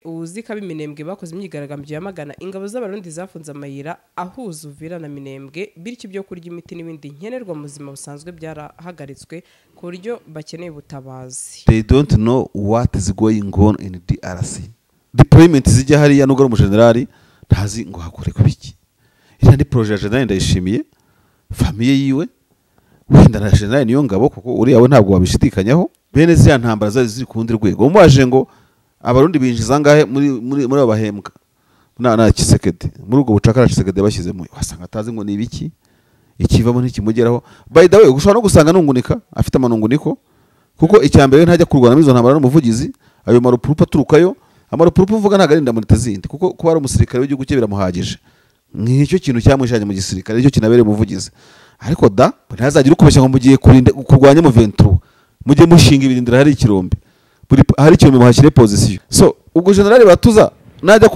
Uzika b'Iminembwe bakoze imyigaragambyo yamagana ingabo z'Abarundi zafunze amayira ahuza Uvira na Minembwe, bityo ibyo kurya, imiti n'ibindi nkenerwa mu buzima busanzwe byarahagaritswe ku buryo bakeneye ubutabazi. They don't know what is going on in DRC. Deployment zijya hariya, nubwo ari umujenerali, ntazi ngo hakorerwa ibiki. Iriya ni projet ya General Ndayishimiye, famille yiwe, wenda na General niyo ngabo, kuko uriya we ntabwo wabishidikanyaho. Bene ziriya ntambara zari ziri ku rundi rwego. Umubajije ngo Abarundi binjiza angahe muri abo bahembwa na Tshisekedi, muri ubwo bucakara Tshisekedi bashyizemo, wasanga atazi ngo ni ibiki, ikivamo ntikimugeraho. By the way, ushobora no gusanga nungunika, afite amanunguniko, kuko icya mbere ntajya kurwana muri izo ntambara n'umuvugizi. Ayo marupurupu aturukayo, amarupurupu mvuga ntabwo ari indamurite zindi, kuko kuba ari umusirikare w'igihugu cye biramuhagije. Nk'icyo kintu cyamwijanye mu gisirikare, nicyo kinabereye umuvugizi. Ariko da, ntazagire ukubeshya ngo mugiye kurinda kurwanya mu 23, mujye mushinga ibirindiro hari ikirombe, buri hari ikirombe muhashyire position. So ubwo General Batuza najya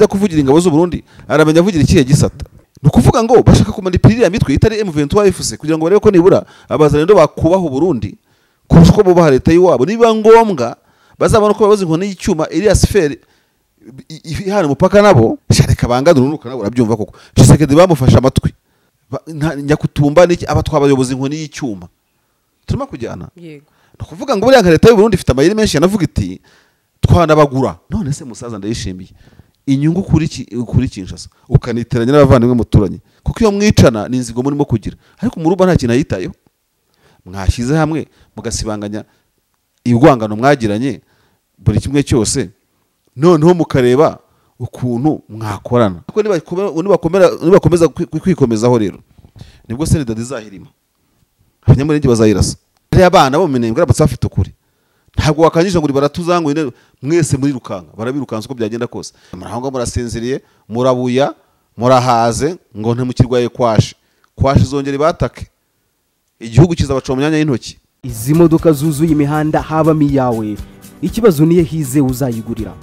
kuvugira ingabo z'u Burundi, aramenya avugira ikihe gisata? Ni ukuvuga ngo bashaka kumanipira iriya mitwe itari M23 AFC kugira ngo barebe ko nibura Abazalendo bakubaha Burundi kurusha uko bubaha leta y'iwabo. Niba ngombwa bazabona uko babaza inkoni y'icyuma iriya sphère ihana umupaka nabo. Reka bangane urunuka, nabo urabyumva koko. Tshisekedi bamufashe amatwi. Nyakutumba n'iki, aba twabayoboza inkoni y'icyuma, turimo kujyana. Yego. Ni ukuvuga ngo buriya nka leta y'u Burundi ifite amayeri menshi, yanavuga iti twanabagura. None se musaza Ndayishimiye, inyungu kuri Kinshasa, ukaniteranya n'abavandimwe muturanye, kuko iyo mwicana ni inzigo murimo kugira, ariko umuruba nta kintu ayitayeho. Mwashyize hamwe mugasibanganya urwangano mwagiranye, buri kimwe cyose, noneho mukareba ukuntu mwakorana. Kuko nibakomeza kwikomezaho rero, nibwo CNDD izahirima, Abanyamurenge bazayirasa. Hariya abana bo mu Minembwe baramutse bafite ukuri, ntabwo wakanyije ngo baratuza ngo mwese muri rukanga barabirukansa. Uko byagenda kose, muraho murasinziriye, murabuya, murahaze ngo ntimukirwaye kwashi kwashi, zongera ibatake, igihugu kizabaca mu myanya y'intoki. Izi modoka zuzuye imihanda habamo iyawe? Ikibazo niyo hize uzayigurira.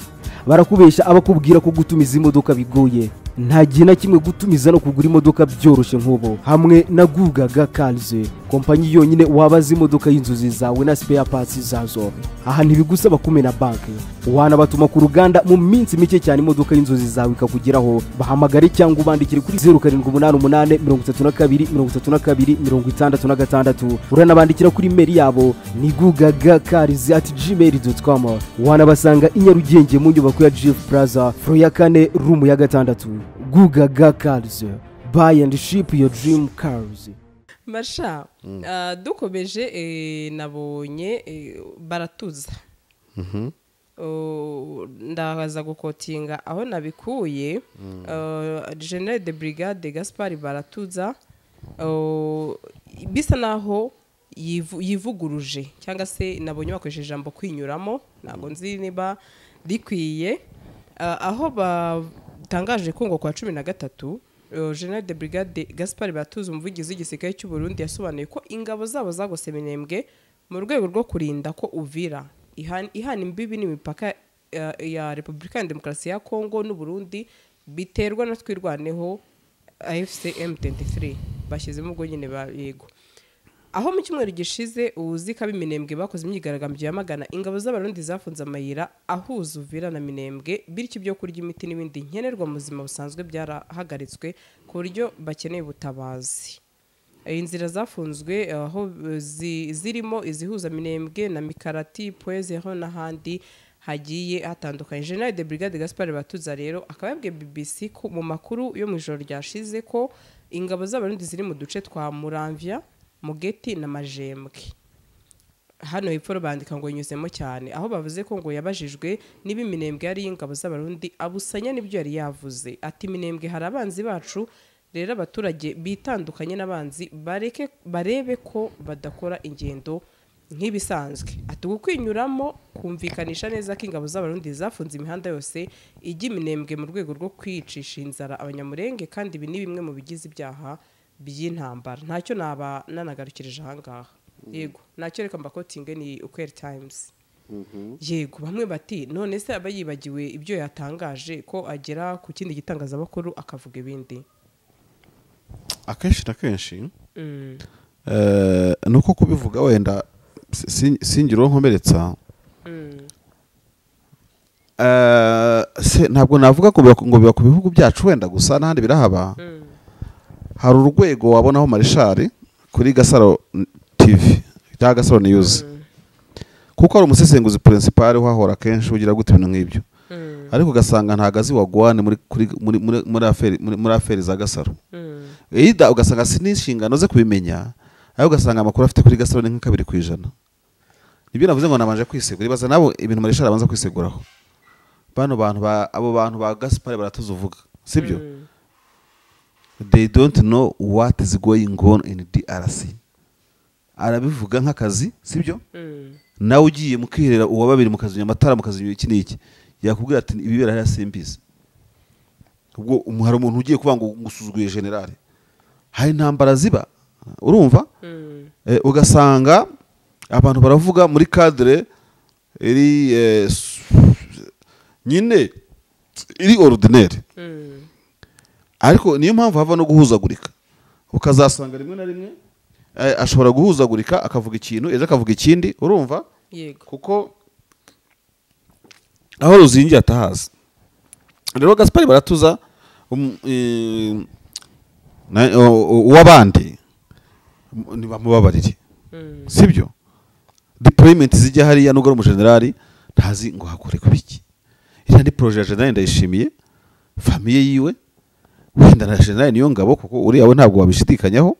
Barakubesha abakubwira ko gutumiza imodoka bigoye. Nta gihe na kimwe gutumiza no kugura imodoka byoroshye nk'ubu hamwe na Gugaga Cars, kompanyi yonyine wabaza imodoka y'inzozi zawe na spare parts zazo. Aha ntibigusaba kumena banki, wanabatuma ku ruganda, mu minsi mike cyane imodoka y'inzozi zawe ikakugeraho. Bahamagare cyangwa ubandikire kuri 0788 32 32 66. Uranabandikira kuri email yabo ni gugagacars@gmail.com. Wanabasanga i Nyarugenge mu nyubako ya Jifu Plaza, floor ya kane, room ya gatandatu. Gugaga Cars, buy and ship your dream cars. Masha, dukomeje, nabonye Baratuza. Oh, ndaza gukotinga aho nabikuye. General de Brigade Gaspard Baratuza, oh, bisa naho yivuguruje, cyangwa se nabonye bakoresheje ijambo kwinyuramo, ntabwo nzi niba rikwiye. Aho batangaje ko ngo kwa 13, General de Brigade Gaspard Baratuza, umuvugizi w'igisirikare cy'u Burundi, yasobanuye ko ingabo zabo zagose Minembwe mu rwego rwo kurinda ko Uvira ihana imbibi n'imipaka ya Repubulika ya Demokarasi ya Kongo n'u Burundi biterwa na Twirwaneho, AFC M23 bashyizemo ubwo nyine ba yego. Aho mu cyumweru gishize uzika b'Iminembwe bakoze imyigaragambyo yamagana ingabo z'Abarundi zafunze amayira ahuza Uvira na Minembwe, bityo ibyo kurya, imiti n'ibindi nkenerwa mu buzima busanzwe byarahagaritswe ku buryo bakeneye ubutabazi. Inzira zafunzwe aho zirimo izihuza Minembwe na Mikarati, Point Zero n'ahandi hagiye hatandukanye. General de Brigade Gaspard Batuza rero akaba yabwiye BBC ko mu makuru yo mu ijoro ryashize ko ingabo z'Abarundi ziri mu duce twa Muramvya, Mugeti na Majembwe. Hano hepfo bandika ngo yinyuzemo cyane, aho bavuze ko ngo yabajijwe niba Iminembwe yari ingabo z'Abarundi, abusanya n'ibyo yari yavuze, ati: "Iminembwe hari abanzi bacu, rero abaturage bitandukanye n'abanzi, bareke barebe ko badakora ingendo nk'ibisanzwe." Ati uku kwinyuramo kumvikanisha neza ko ingabo z'Abarundi zafunze imihanda yose ijya Iminembwe mu rwego rwo kwicisha inzara Abanyamurenge, kandi ibi ni bimwe mu bigize ibyaha by'intambara. Ntacyo naba nanagarukirije ahangaha. Yego, ntacyo, reka mbakotinge, ni Ukweli Times. Yego, bamwe bati: "None se aba yibagiwe ibyo yatangaje ko agera ku kindi gitangazamakuru akavuga ibindi?" Akenshi na kenshi ni uko kubivuga wenda singira uwo nkomeretsa. Ntabwo navuga ko ngo biba ku bihugu byacu wenda gusa, n'ahandi birahaba. Hari urwego wabonaho Marishari kuri Gasaro TV cyangwa Gasaro News, kuko hari umusesenguzi principal uhahora kenshi ugira gute ibintu nk'ibyo, ariko ugasanga ntago azi wagwane muri kuri muri muri muri affaire muri affaire za Gasaro. Either ugasanga si n'inshingano ze kubimenya, ariko ugasanga amakuru afite kuri Gasaro ni nka 2%. Nibyo navuze ngo nabanje kwisegura, ibaza nabo ibintu Marishari abanza kwiseguraho. Bano bantu abo bantu ba Gaspard Baratuza uvuga, sibyo? They don't know what is going on in DRC. Arabivuga nk'akazi, sibyo? Nawe ugiye mukiherera uwa babiri mukazinya amatara mukazinya iki n'iki, yakubwira ati ibibera hariya simbizi. Ubwo hari umuntu ugiye kuvuga ngo ngusuzuguye generale. Hari intambara ziba, urumva? Ugasanga abantu baravuga muri cadre iri nyine iri ordinaire. Ariko niyo mpamvu hava no guhuzagurika, ukazasanga rimwe na rimwe ashobora guhuzagurika akavuga ikintu ejo akavuga ikindi, urumva? Yego. Kuko aho ruzingiye atahazi. Rero Gaspard Baratuza uw'abandi nibamubabarire, sibyo? Deployment zijya hariya nubwo ari umujenerali ntazi ngo hakorerwe ibiki. Iriya ni projet ya General Ndayishimiye, famille yiwe, wenda na General niyo ngabo, kuko uriya we ntabwo wabishidikanyaho,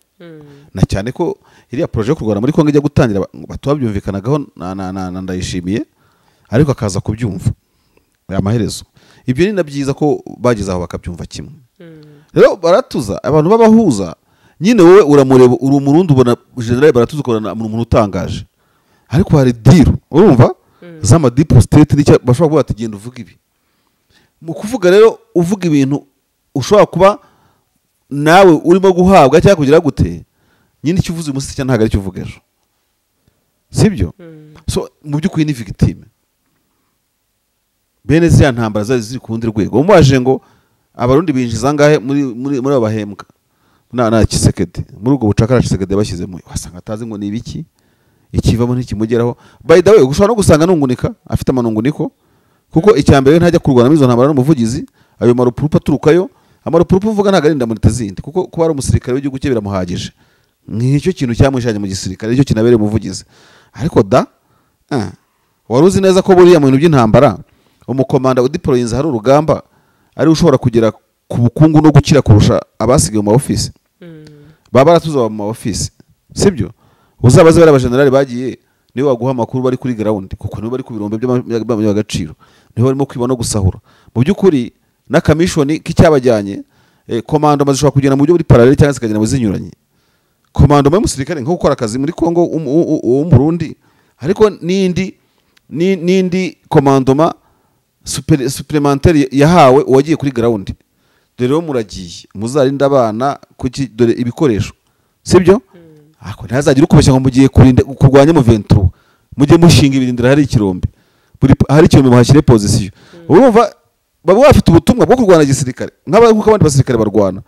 na cyane ko iriya projet yo kurwana muri Kongo ijya gutangira batubabyumvikanagaho na Ndayishimiye, ariko akaza kubyumva amaherezo. Ibyo ni na byiza ko bageze aho bakabyumva kimwe. Rero Baratuza abantu babahuza nyine, wowe uramureba uri umurundi ubona General Baratuza ukabona ni umuntu utangaje, ariko hari deal urumva z'ama deep state n'icyo bashobora kuvuga ati genda uvuga ibi. Mu kuvuga rero uvuga ibintu ushobora kuba nawe urimo guhabwa cyangwa kugira gute, nyine icyo uvuze uyu munsi cyangwa ntabwo aricyo uvuga ejo, sibyo? So mu by'ukuri ni victime bene ziriya ntambara zari ziri ku rundi rwego. Umubajije ngo abarundi binjiza angahe muri muri muri abo bahembwa na Tshisekedi, muri ubwo bucakara Tshisekedi bashyizemo, wasanga atazi ngo ni ibiki, ikivamo ntikimugeraho. By the way, ushobora no gusanga nungunika afite amanunguniko, kuko icya mbere ntajya kurwana muri izo ntambara n'umuvugizi, ayo marupurupu aturukayo. Amarupurupu mvuga ntabwo ari indamurite zindi, kuko kuba ari umusirikare w'igihugu cye biramuhagije, nk'icyo kintu cyamujanye mu gisirikare nicyo kinabereye umuvugizi. Ariko da wari uzi neza ko buriya mu bintu by'intambara umukomanda udeployinze hari urugamba ari ushobora kugera ku bukungu no gukira kurusha abasigaye mu ma office. Baba baratuza mu ma office, sibyo? Uzabaze bari abajenerali bagiye niwe waguha amakuru bari kuri ground, kuko nibo bari ku birombe by'agaciro, niho barimo kwiba no gusahura. Mu by'ukuri n'akamishoni k'icyabajyanye, komando zishobora kugenda mu buryo buri parallel cyangwa zikagenda mu zinyuranye. Komando y'umusirikare nko gukora akazi muri Kongo w'Umurundi, ariko n'indi commandement supplémentaire yahawe uwagiye kuri ground. Dore rero muragiye muzarinda abana kuki, dore ibikoresho, sibyo? Ako ntazagire ukubeshya ngo mugiye kurinda kurwanya mu 23, mujye mushinga ibirindira hari ikirombe, buri hari ikirombe muhashyire position. Urumva baba bafite ubutumwa bwo kurwana gisirikare nk'uko abandi basirikare barwana.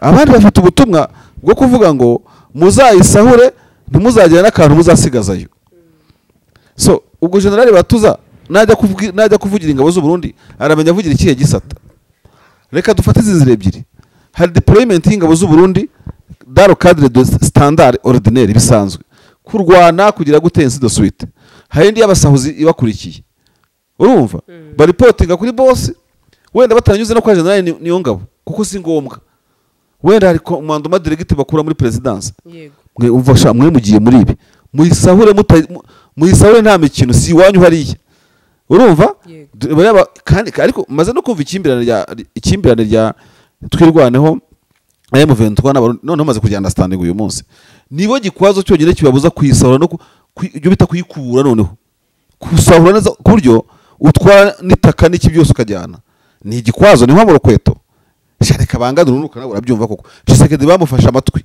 Abandi bafite ubutumwa bwo kuvuga ngo muzayisahure ntimuzagira n'akantu muzasigazayo. So ubwo General Baratuza najya kuvugira ingabo z'u Burundi aramenya avugira ikihe gisata. Reka dufate izi nzira ebyiri. Hari deployment y'ingabo z'u Burundi dans le cadre de standard ordinaire bisanzwe, kurwana kugira gute ainsi de suite. Hari indi y'abasahuzi ibakurikiye, urumva baripotinga kuri boss, wenda batanyuze no kwa General niyo ngabo, kuko si ngombwa. Wenda hari commandement direct bakura muri présidence. Yego. Mwe umva sha, mwe mugiye muri ibi muyisahure, muyisahure nta mikino, si iwanyu hariya, urumva? Yego. Bareba kandi ariko maze no kumva ikimbirane rya twirwaneho M23 n'Abarundi, noneho maze kujya understanding uyu munsi nibo gikwazo cyonyine kibabuza kuyisahura no ibyo bita kuyikubura, noneho kusahura neza ku buryo utwara n'itaka n'iki byose ukajyana, ni igikwazo, ni nko rukweto. Reka bangane urunuka, nawe urabyumva koko. Tshisekedi bamufashe amatwi.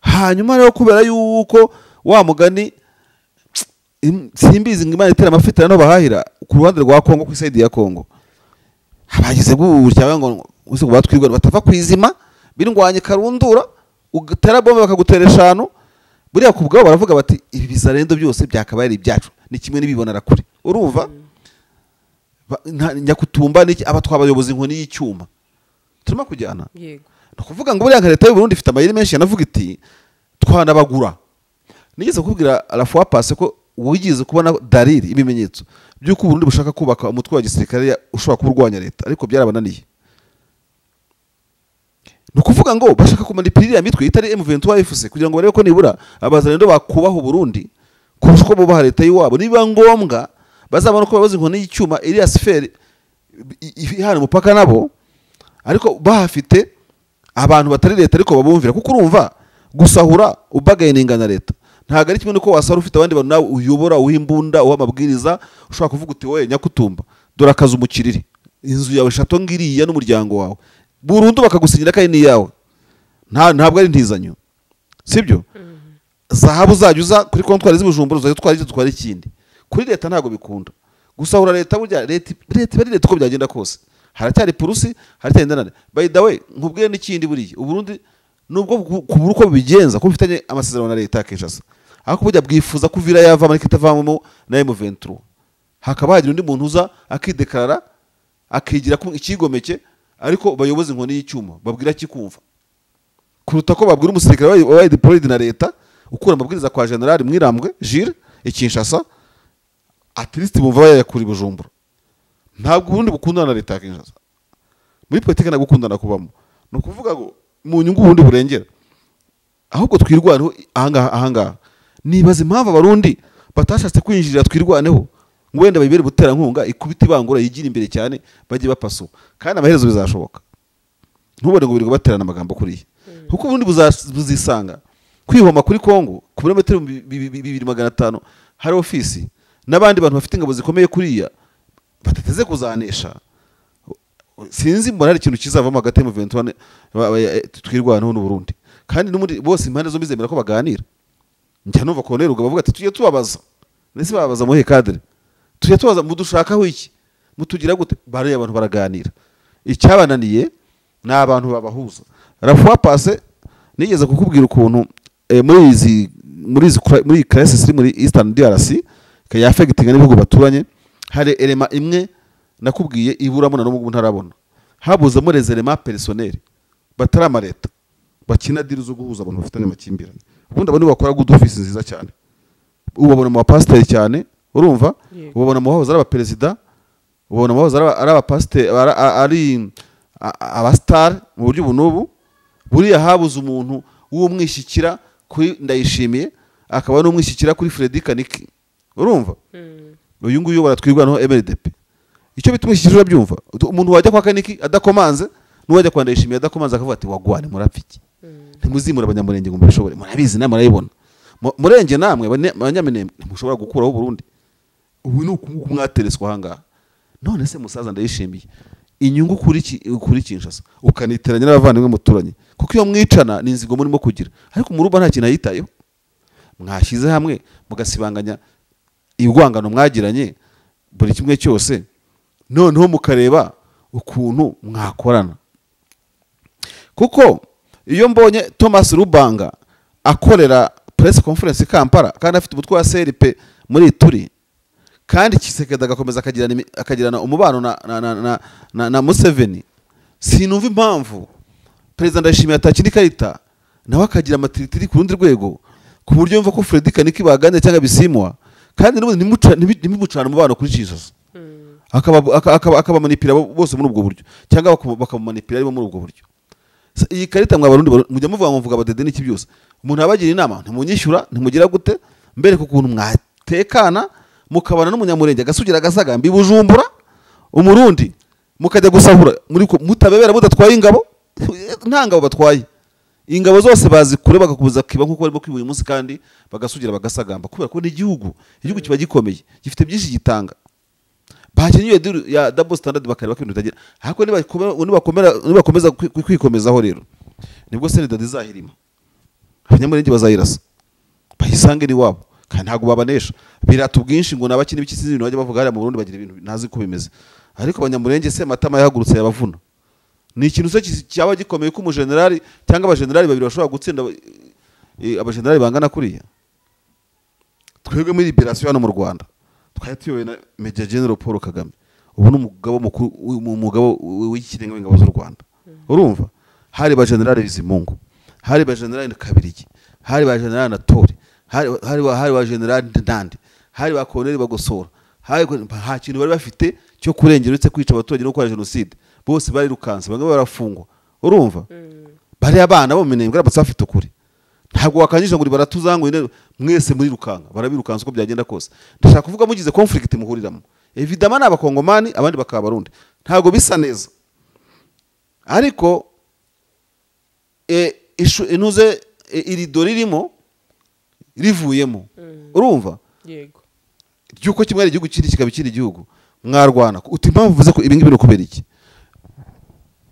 Hanyuma rero kubera yuko wa mugani simbizi ngo Imana itera amafi no bahahira ku ruhande rwa Kongo, ku side ya Kongo abagize gutya ngo uze batwirwa batava kwizima birwanye karundura, ugatera bombe bakagutera eshanu. Buriya ku bwabo baravuga bati ibi bizarendo byose byakabaye ari ibyacu, ni kimwe n'ibibonera kure, urumva? Nyakutumba n'iki, aba twabayobozi inkoni y'icyuma. Turimo kujyana. Yego. Ni ukuvuga ngo buriya nka leta y'u Burundi ifite amayeri menshi, yanavuga iti twanabagura. Nigeze kukubwira la fois passée ko wigeze kubona dalili, ibimenyetso by'uko Burundi bushaka kubaka umutwe wa gisirikare ushobora kuba urwanya leta, ariko byarabananiye. Ni ukuvuga ngo bashaka kumanipira iriya mitwe itari M23 AFC kugira ngo barebe ko nibura abazalendo bakubaha Burundi kurusha uko bubaha leta y'iwabo. Niba ngombwa bazabona ko babaza inkoni y'icyuma iriya sphère ihana umupaka nabo, ariko bahafite abantu batari leta ariko babumvira. Kuko urumva gusahura ubagayininga na leta ntabwo ari kimwe nuko wasahura ufite abandi bantu nawe uyobora, uha imbunda, uha amabwiriza. Ushobora kuvuga uti wowe Nyakutumba dore akazi umukiriri, inzu yawe château ngiriya n'umuryango wawe, burundu bakagusinyira kandi ni iyawe, ntabwo ari intizanyo, sibyo? Zahabu uzajya uza kuri comptoir z'Ibujumbura, uzajya utwara icyo, utwara ikindi. Kuri leta ntabwo bikunda gusahura leta. Burya leta iba ari leta uko byagenda kose, haracyari purusi, haracyari indanane. By the way, nkubwire n'ikindi, buriya Uburundi nubwo kubura uko bigenza ko bifitanye amasezerano na leta ya Kinshasa, ariko burya bwifuza ko Uvira yavamo ariko itavamo na M23, hakaba hagira undi muntu uza akidekarara akigira ko ikigomeke, ariko bayoboza inkoni y'icyuma babwira kikumva, kuruta ko babwira umusirikare wabaye deployed na leta ukura amabwiriza kwa General Mwirambwe Jules i Kinshasa. At least bumva bayayakura i Bujumbura. Ntabwo ubundi bukundana na leta ya Kinshasa muri politiki, ntabwo gukundana kubamo. Ni ukuvuga ngo mu nyungu ubundi burengera ahubwo Twirwaneho ahangaha. Nibaza impamvu Abarundi batashatse kwinjirira Twirwaneho ngo wenda bayibere buterankunga, ikubita ibangura, yigira imbere cyane, bajye bapasuka. Kandi amaherezo bizashoboka, ntubone ngo birirwa baterana amagambo kuriya, kuko ubundi buzisanga kwihoma kuri Kongo ku birometero 2500 hari ofisi n'abandi bantu bafite ingabo zikomeye kuriya batateze kuzanesha. Sinzi, mbona hari ikintu kizavamo hagati ya M23 Twirwaneho n'u Burundi. Kandi n'ubundi bose impande zombi zemera ko baganira. Njya numva Colonel Rugaba avuga ati tujye tubabaza. Nese babaza muhe cadre? Tujye tubaza mudushakaho iki, mutugira gute? Bariya abantu baraganira, icyabananiye ni abantu babahuza. La fois passée nigeze kukubwira ukuntu muri iyi crisis iri muri Eastern DRC yaffectinga n'ibihugu baturanye, hari élément imwe nakubwiye iburamo na n'ubu ntarabona. Habuzemo les éléments personnels batari amaleta bakina deal zo guhuza abantu bafitanye amakimbirane. Ubundi abo nibo bakora good office nziza cyane. Ubabona mu bapasiteri cyane, urumva? Yego. Ubabona mu bahoze ari abaperezida, ubabona mu bahoze ari abapasiteri, ari abasitari mu buryo ubu n'ubu. Buriya habuze umuntu w'umwishyikira kuri Ndayishimiye, akaba n'umwishyikira kuri Freddy Kaniki, urumva? Uyu nguyu uyobora Twirwaneho MRDP, icyo bita umwishyikira urabyumva? Umuntu wajya kwa Kaniki adakomanze n'uwajya kwa Ndayishimiye adakomanze, akavuga ati wagwane murapfa iki? Ntimuzimura Abanyamurenge ngo mubishobore, murabizi namwe, murayibona. Murenge namwe Abanyaminembwe ntimushobora gukuraho Burundi. Ubu ni uku mwatereswa ahangaha. None se musaza Ndayishimiye, inyungu kuri Kinshasa ukaniteranya n'abavandimwe muturanye, kuko iyo mwicana ni inzigo murimo kugira, ariko umuruba nta kintu ayitayeho. Mwashyize hamwe mugasibanganya urwangano mwagiranye, buri kimwe cyose, noneho mukareba ukuntu mwakorana. Kuko iyo mbonye Thomas Rubanga akorera press conference i Kampala kandi afite umutwe wa CRP muri Ituri, kandi Tshisekedi agakomeza akagirana umubano na Museveni, sinumva impamvu Perezida Ndayishimiye atakina ikarita nawe akagira amatiritiri ku rundi rwego, ku buryo yumva ko Freddy Kaniki baganira cyangwa Bisimwa, kandi n'ubundi ntimucane umubano kuri Jesus, akabamanipira bose muri ubwo buryo, cyangwa bakamumanipira arimo muri ubwo buryo. Iyi karita mwa Barundi mujya muvuga ngo mvuga abadede n'iki byose, umuntu abagira inama ntimunyishyura, ntimugira gute? Mbereka ukuntu mwatekana mukabana n'Umunyamurenge agasugira agasagamba i Bujumbura, Umurundi mukajya gusahura muri mutabebera, mudatwaye ingabo. Nta ngabo batwaye, ingabo zose bazikure, bagakomeza kiba nk'uko barimo kwiba uyu munsi, kandi bagasugira bagasagamba, kubera ko n'igihugu, igihugu kiba gikomeye, gifite byinshi gitanga. Bakinnye iyo deal ya double standard, bakareba ko ibintu bitagira. Ariko nibakomeza kwikomezaho rero, nibwo CNDD izahirima, Abanyamurenge bazayirasa bayisange n'iwabo, kandi ntabwo babanesha. Birata ubwinshi ngo nabakini b'iki, sinzi ibintu bajya bavuga hariya mu Burundi, bagira ibintu ntazi ko bimeze. Ariko Abanyamurenge se Matama yahagurutse yabavuna? Ni ikintu se cyaba gikomeye ko umujenerali cyangwa abajenerali babiri bashobora gutsinda abajenerali bangana kuriya? Twebwe muri liberation hano mu Rwanda twari tuyobowe na Major General Paul Kagame. Ubu ni umugabo mukuru, umugabo w'ikirenga w'ingabo z'u Rwanda. Urumva hari ba General Bizimungu, hari ba General Kabirigi, hari ba General Natore, hari ba General Ndande, hari ba Colonel Bagosora, hari nta kintu bari bafite cyo kurengera uretse kwica abaturage no gukora jenoside. Bose barirukanse, bamwe barafungwa. Urumva bari abana bo minembwe baramutse bafite ukuri, ntabwo wakanyije ngo baratuzanguye mwese muri rukanga, barabirukanse uko byagenda kose. Ndashaka kuvuga mugize conflict muhuriramo, évidemment ni abakongomani abandi bakaba abarundi, ntabwo bisa neza. Ariko inuze irido ririmo rivuyemo, urumva yego ryuko kimwe ari igihugu kindi kikaba ikindi gihugu, mwarwana. Uti impamvu uvuze ko ibi ngibi ni ukubera iki?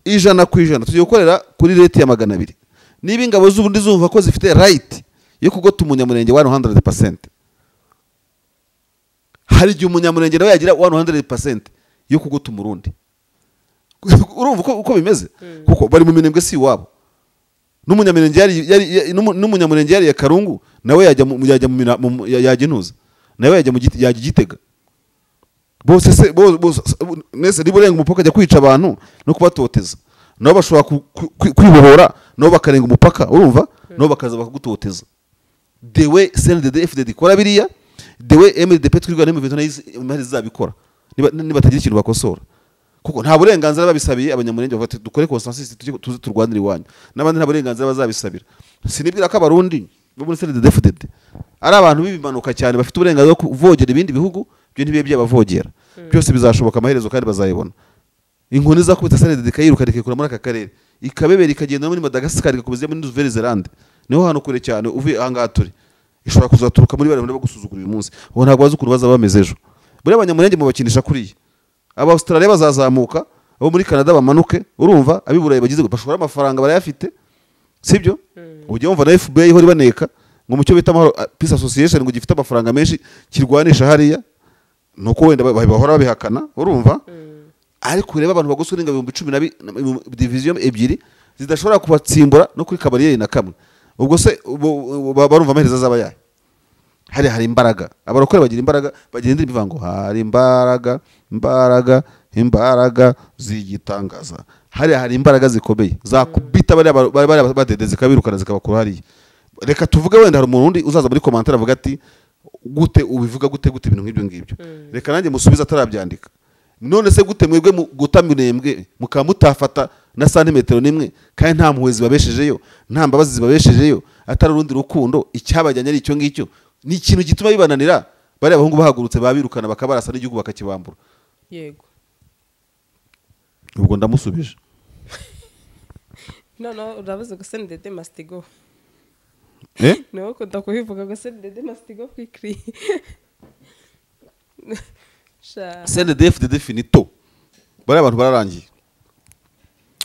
100% tugiye gukorera kuri rate ya 200. Niba ingabo z'ubundi zumva ko zifite right yo kugota umunyamurenge 100%, hari igihe umunyamurenge nawe yagira 100% yo kugota umurundi. Urumva uko bimeze, kuko bari mu minembwe si iwabo. N'umunyamurenge yari ya Karungu nawe yajya mu yajya mu mina- mu- yajya intuza, nawe yajya mu giti, yajya Igitega. Bose se bose nese niba urenga umupaka ajya kwica abantu no kubatoteza, nabo bashobora kwibohora, nabo bakarenga umupaka, urumva nabo bakaza bakagutoteza. The way CNDD FDD ikora biriya, the way MDP twirwa n'M23 nayo impare zizabikora niba batagira ikintu bakosora, kuko nta burenganzira babisabiye abanyamurenge bavuga ati dukore consensus tujye tuze turwanire iwanyu, n'abandi nta burenganzira bazabisabira. Sinibwira ko abarundi bo muri CNDD FDD ari abantu b'ibimanuka cyane bafite uburenganzira bwo kuvogera ibindi bihugu, byo ntibibe byabavogera. Byose bizashoboka amaherezo kandi bazayibona. Inkoni zakubita CNDD ikayiruka ikayikura muri aka karere, ikabebera ikagenda muri Madagascar, igakomeza muri Nouvelle-Zélande, niho hantu kure cyane uvuye aha ngaha turi. Ishobora kuzaturuka muri bariya bagusuzugura uyu munsi, ubu ntabwo bazi ukuntu bazaba bameze ejo. Buriya abanyamurenge mubakinisha kuriya, aba Australia bazazamuka, abo muri Canada bamanuke, urumva ab'i Burayi bagize bashora amafaranga barayafite, sibyo? Ujya wumva na FBI ihora ibaneka ngo mu cyo bita Amahoro Peace Association ngo gifite amafaranga menshi kirwanisha hariya, nuko wenda bahora babihakana, urumva. Ariko ureba abantu bagoswe n'ingabo 10,000 division ebyiri zidashobora kubatsimbura no kuri kabariyeri na kamwe, ubwo se barumva amaherezo azaba yahe? Hari imbaraga, abarokore bagira imbaraga, bagira indirimbo ivuga ngo hari imbaraga, imbaraga, imbaraga z'igitangaza. Hari imbaraga zikomeye zakubita bariya bariya badede zikabirukana zikabakura hariya. Reka tuvuge wenda hari umuntu undi uzaza muri commentaire avuga ati gute ubivuga, gute gute ibintu nk'ibyo ngibyo. Reka nanjye musubize atarabyandika. None se gute mwebwe guta minembwe mukaba mutafata na santimetero nimwe, kandi nta mpuhwe zibabeshejeyo, nta mbabazi zibabeshejeyo, atari urundi rukundo, icyabajyanye ari icyo ngicyo, ni ikintu gituma bibananira? Bariya abahungu bahagurutse babirukana bakabarasa n'igihugu bakakibambura. Yego. Ubwo ndamusubije. Noneho urabuze ngo CNDD must go. Eh? Niwo ukunda kubivuga ngo CNDD must go quickly. Sha. CNDD-FDD finito, bariya abantu bararangiye,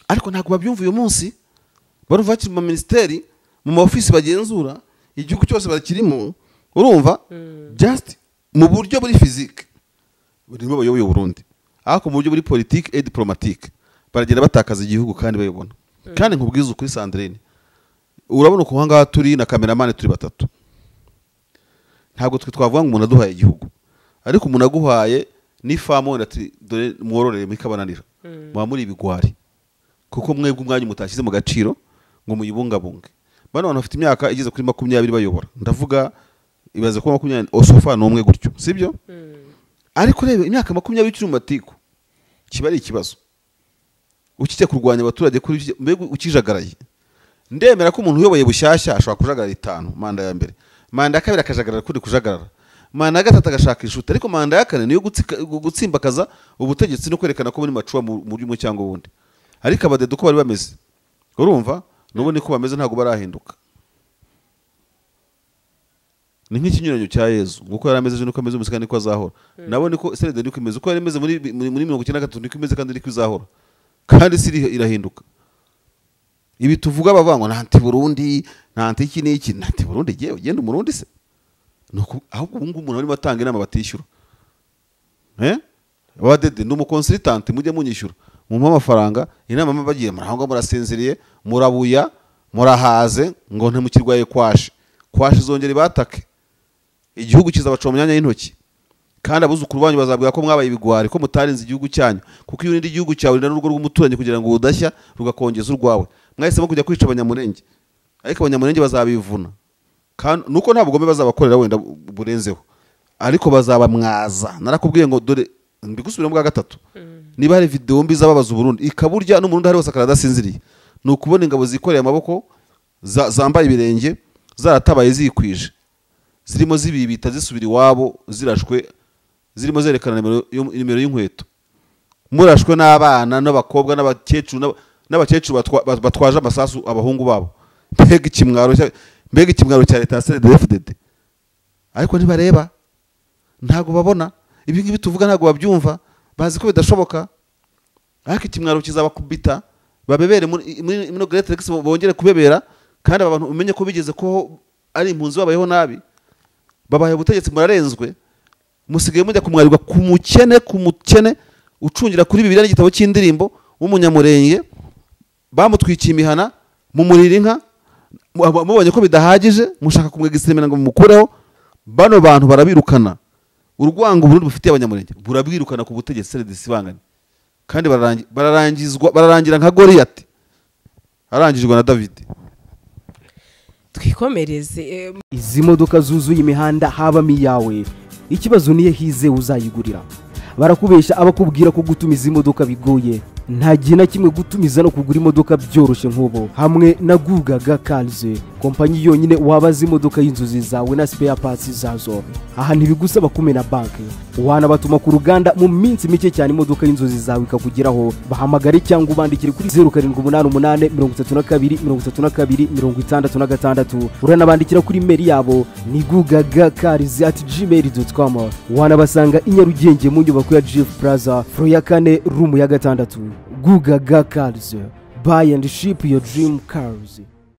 ariko ntabwo babyumva uyu munsi. Barumva bakiri mu minisiteri, mu ma ofisi bagenzura igihugu cyose bakirimo, urumva just mu buryo buri physique nibo bayoboye Burundi, ariko mu buryo buri politique et diplomatique baragenda batakaza igihugu kandi bayobona. Kandi nkubwiza ukuri Sandrine, urabona uko aha ngaha turi na cameraman turi batatu, ntabwo twe twavuga ngo umuntu aduhaye igihugu, ariko umuntu aguhaye n'ifamu wenda ati dore mwororere muri kabananira, muba muri ibigwari, kuko mwebwe umwanya mutashyize mu gaciro ngo muyibungabunge. Bano bantu bafite imyaka igeze kuri 20 bayobora, ndavuga ibaze ko 20 osofa ni umwe gutyo, sibyo? Ariko reba imyaka 20 ukiri mu matiku kiba ari ikibazo, ukijya kurwanya abaturage kuri mbega ukijagaraye. Ndemera ko umuntu uyoboye bushyashya ashobora kujagarara 5 manda ya mbere, manda ya kabiri akajagarara kuri kujagarara, manda ya gatatu agashaka inshuti, ariko manda ya kane niyo gutsimbakaza ubutegetsi no kwerekana ko muri macuwa mu buryo umwe cyangwa ubundi. Ariko abadede uko bari bameze, urumva n'ubu niko bameze, ntabwo barahinduka. Ni nk'ikinyuranyo cya Yezu, nguko yari ameze ejo niko ameze umunsi kandi niko azahora. Nabo niko CNDD niko imeze, uko yari imeze muri 93 niko imeze kandi niko izahora, kandi isi irahinduka. Ibi tuvuga bavuga ngo nta anti Burundi, nta anti iki n'iki, nta anti Burundi, yewe ugenda umurundi se? Nuko ahubwo ubu ngubu umuntu arimo atanga inama batishyura. Abadede ndi umukonsultant, mujye munyishyura, mumpe amafaranga, inama mbagiye murahanga murasinziriye, murabuya, murahaze ngo ntimukirwaye kwashi. Kwashi zongera ibatake. Igihugu kizabaca mu myanya y'intoki. Kandi abuzukuru banyu bazabwira ko mwabaye ibigwari, ko mutarinze igihugu cyanyu, kuko iyo urinda igihugu cyawe urinda n'urugo rw'umuturanyi kugira ngo udashya rugakongeza urwawe. Mwahisemo kujya kwica Abanyamurenge, ariko Abanyamurenge bazabivuna. Kandi nuko nta bugome bazabakorera wenda burenzeho, ariko bazabamwaza. Narakubwiye ngo dore mbigusubiramo bwa gatatu, niba hari video mbi zababaza Uburundi ikaburya n'Umurundi hari wose akaradasinziriye, ni ukubona ingabo zikoreye amaboko zambaye ibirenge zaratabaye zikwije, zirimo zibibita zisubira iwabo zirashwe, zirimo zerekana nimero y'inkweto, murashwe n'abana n'abakobwa n'abakecuru n'abakecuru batwaje amasasu abahungu babo. Mbega ikimwaro cya leta ya CNDD-FDD. Ariko ntibareba, ntago babona ibi ngibi tuvuga, ntago babyumva, bazi ko bidashoboka. Ariko ikimwaro kizabakubita, babebere muri Great Lakes, bongere kubebera. Kandi aba bantu umenye ko bigeze ko ari impunzi babayeho nabi, babaye ubutegetsi murarenzwe, musigaye mujya kumwarirwa ku mukene ucungira kuri Bibiliya n'igitabo cy'indirimbo w'umunyamurenge, bamutwikiye imihana, mumurira inka, mubonye ko bidahagije mushaka kumwegisemera ngo mumukureho. Bano bantu barabirukana, urwango Burundi bufitiye Abanyamurenge burabwirukana ku butegetsi CNDD bangana, kandi bararangizwa, bararangira nka Goliath arangijwe na David. Twikomereze. Izi modoka zuzuye imihanda habamo iyawe, ikibazo niye hize uzayigurira. Barakubesha abakubwira ko gutumiza imodoka bigoye, nta gihe na kimwe gutumiza no kugura imodoka byoroshye nk'ubu. Hamwe na Gugaga Cars, kompanyi yonyine wabaza imodoka y'inzozi zawe na spare parts zazo. Aha ntibigusaba kumena banki, wanabatuma ku ruganda mu minsi mike cyane imodoka y'inzozi zawe ikakugeraho. Bahamagare cyangwa ubandikire kuri 0788 32 32 66. Uranabandikira kuri mail yabo ni gugagacars@gmail.com. Wanabasanga i Nyarugenge mu nyubako ya GF Plaza, floor ya 4, room ya 6. Gugaga Cars, buy and ship your dream cars.